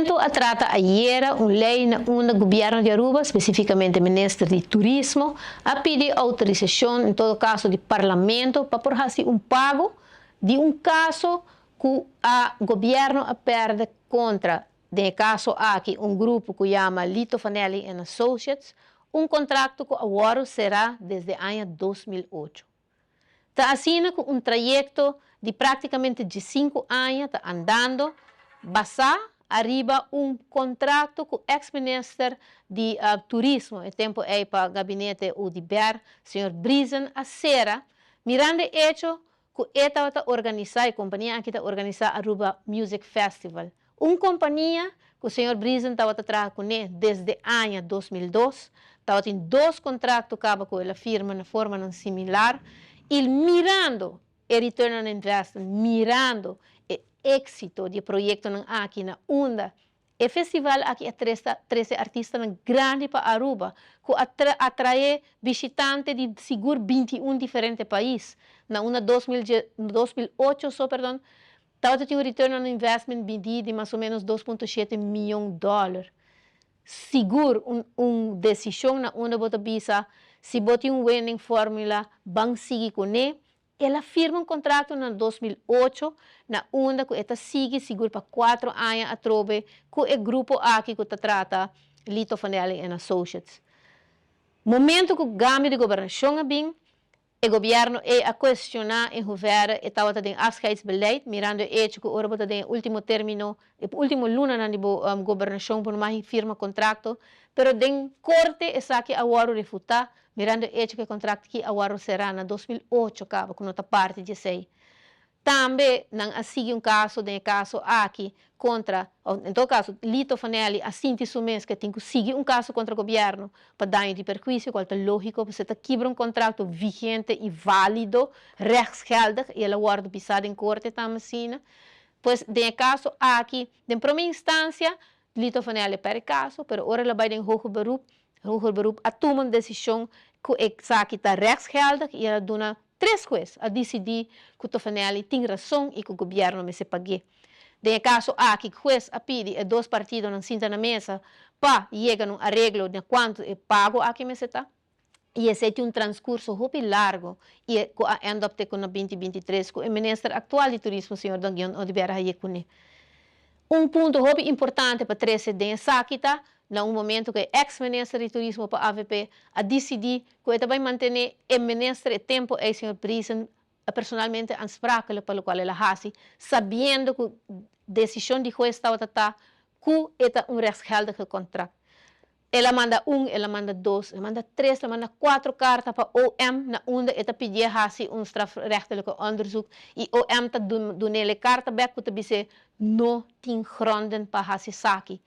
Parlamento a trata ayera un ley na unda gobierno di Aruba, specificamente minister di Turismo, a pidi autorisacion en todo caso di Parlamento pa por haci un pago di un caso cu e gobierno a perde contra, den e caso aki, un grupo cu yama Lito Fanelli and Associates, un contrato cu awor sera desde aña 2008. Ta asina cu un trayecto di practicamente di 5 aña ta andando, basa ariba un contrato cu ex-minister di Turismo, e tempo ey pa gabinete Oduber, señor Briesen, a sera, mirando hecho cu e ta organisa, e compania aki ta organisa Aruba Music Festival. Un compania cu señor Briesen tabata traha cune desde aña 2002, tabatin dos contrato caba cu el a firma na forma similar, y mirando e return on investment, mirando e exito di e proyecto aki na unda e festival aki a trece artista grandi pa Aruba, cu atrae bishitante di sigur 21 diferente pais. Na unda 2008, so, perdon, tabatin un return on investment di mas o menos 2.7 miyon di dollar. Sigur un decision na unda bo ta bisa, si bo tin un winning formula, ban sigui cune. El a firma un contrato na 2008 na unda cu e ta sigui sigur pa 4 aña atrobe cu e grupo aki cu ta trata Lito Fanelli and Associates. Momento cu cambio di gobernacion a bin, e gobierno e a cuestiona in hoeverre e tabata den afscheidsbeleid, mirando hecho cu ora bo ta den ultimo termino, e ultimo luna na gobernacion, por mas firma contrato, pero den corte esaki a wordo refuta, mirando hecho cu e contrato aki a wordo sera na 2008 caba, cu no ta parti di esey. Tambe nan a sigui un caso, den caso aki, contra, en todo caso, Lito Fanelli a sinti su mes cu tin cu sigui un caso contra gobierno pa daño di perhuicio, cual ta logico, bo ta kibra un contrato vigente y valido, rechtsgeldig, y el a wordo pisa den corte tambe asina. Pues, den caso aki, den prome instancia, Lito Fanelli perde caso, pero ora el a bay den hoger beroep a tuma un decision cu esaki ta rechtsgeldig y el a duna tres hues a dicidi cu Tofanelli tin rason y cu gobierno mester paga. Den caso aki, hues a pidi e dos partidonan sinta na mesa pa yega na un areglo di cuanto e pago aki mester ta. Y esey tin un transcurso hopi largo y a end up te cu na 2023 cu e minister actual di Turismo, señor Dangui Oduber, a cune. Un punto hopi importante pa trece den esaki ta na un momento cu ex-minister di Turismo pa AVP a dicidi cu e ta bay mantene e minister e tempo e señor Briesen personalmente aansprakelijk pa loke el a hasi, sabiendo cu decision di hues tabata cu ta un rechtsgeldige contract. El a manda un, el a manda dos, el a manda tres, el a manda cuater carta pa OM na unda e ta pidi hasi un strafrechtelijke onderzoek y OM ta dun'e carta back cu ta bisa no tin gronden pa hasi esaki.